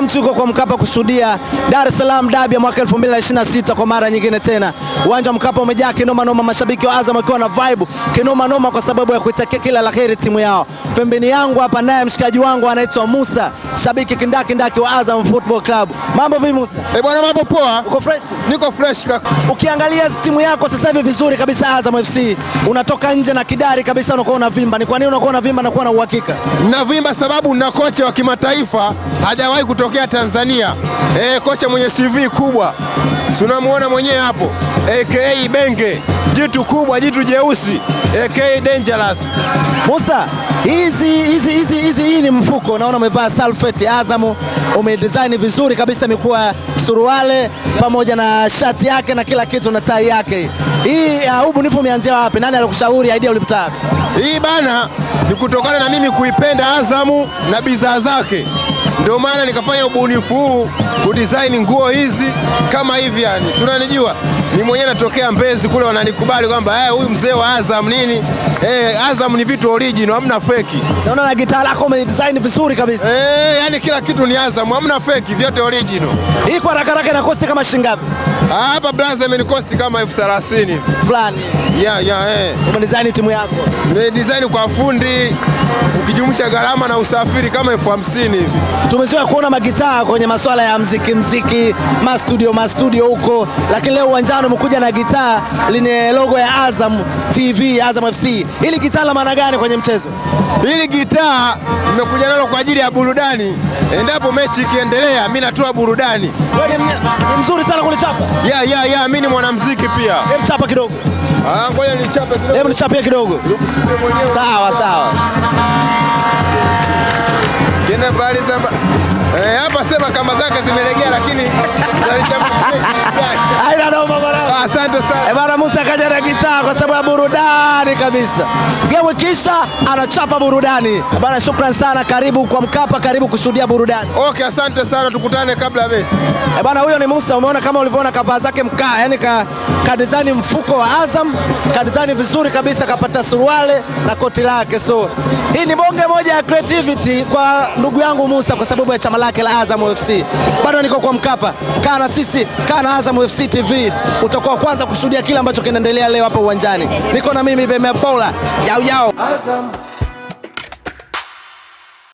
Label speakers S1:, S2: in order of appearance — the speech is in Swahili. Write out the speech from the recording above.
S1: mtu yuko kwa Mkapa kushuhudia Dar es Salaam Derby ya mwaka 2026 kwa mara nyingine tena. Uwanja wa Mkapa umejaa kinoma noma, mashabiki wa Azam wakiwa na vibe kinoma noma kwa sababu ya kuitakia kila la heri timu yao. Pembeni yangu hapa naye mshikaji wangu anaitwa Musa, shabiki kindakindaki wa Azam Football Club. Mambo vipi, Musa?
S2: Eh, bwana, mambo poa.
S1: Uko fresh?
S2: Niko fresh, kaka.
S1: Ukiangalia timu yako sasa hivi vizuri kabisa, Azam FC, unatoka nje na kidari kabisa, unakuwa unavimba. Ni kwa nini unakuwa unavimba na kuwa na uhakika?
S2: Navimba sababu na kocha wa kimataifa, hajawahi kutokea Tanzania. Kocha mwenye CV kubwa, si unamuona mwenyewe hapo, aka Benge, jitu kubwa, jitu jeusi, aka Dangerous.
S1: Musa, hizi hizi hizi hizi, hii ni mfuko, naona umevaa sulfate Azam, umedesign vizuri kabisa, imekuwa suruale pamoja na shati yake na kila kitu na tai yake. Hii ubunifu umeanzia wapi? Nani alikushauri? Idea ulipata wapi?
S2: Hii bana ni kutokana na mimi kuipenda Azamu na bidhaa zake, ndio maana nikafanya ubunifu huu kudesign nguo hizi kama hivi yani, si unanijua ni mwenyewe natokea Mbezi kule, wananikubali kwamba huyu mzee wa Azam nini. Azam ni vitu original, hamna feki.
S1: Naona na gitaa lako umedesign vizuri kabisa.
S2: Yani kila kitu ni Azam, hamna feki, vyote original.
S1: Hii kwa haraka haraka ina cost kama shilingi ngapi?
S2: Ah, hapa brother, imenikosti kama 30,000 hivi.
S1: Fulani.
S2: Yeah.
S1: Umedesign timu yako.
S2: Nimedesign kwa fundi, ukijumlisha gharama na usafiri kama 50,000 hivi.
S1: Tumezoea kuona magitaa kwenye masuala ya mziki mziki, mastudio mastudio huko, lakini leo uwanjani umekuja na gitaa lenye logo ya Azam TV, Azam FC. Hili gitaa la maana gani kwenye mchezo?
S2: Hili gitaa nimekuja nalo kwa ajili ya burudani. Endapo mechi ikiendelea, mi natoa burudani.
S1: Wewe ni mzuri sana kulichapa.
S2: Yeah, mi ni mwanamuziki pia.
S1: Hebu chapa kidogo.
S2: Ah, ngoja nichape kidogo.
S1: Hebu nichapie kidogo.
S2: Nikusikie mwenyewe.
S1: Sawa sawa.
S2: Kenda mbali zamba. Hapa sema kamba zake zimelegea, lakini nalichapa.
S1: Haina noma, bwana.
S2: Asante sana.
S1: Eh, bana, Musa kaja na gitaa kwa sababu ya burudani kabisa. Game kisha anachapa burudani. Bana, shukran sana, karibu kwa Mkapa, karibu kushuhudia burudani.
S2: Okay, asante sana, tukutane kabla ya mechi.
S1: Eh, bana, huyo ni Musa, umeona kama ulivyoona kavaa zake mkaa, yani ka design mfuko wa Azam, ka design vizuri kabisa, kapata suruale na koti lake. So hii ni bonge moja ya creativity kwa ndugu yangu Musa kwa sababu ya chama lake la Azam FC. Bado niko kwa Mkapa, kaa na sisi, kaa na Azam FC TV, utakuwa wa kwanza kushuhudia kile ambacho kinaendelea leo hapa uwanjani. Niko na mimi Beme Paula, yao yao.
S3: Azam.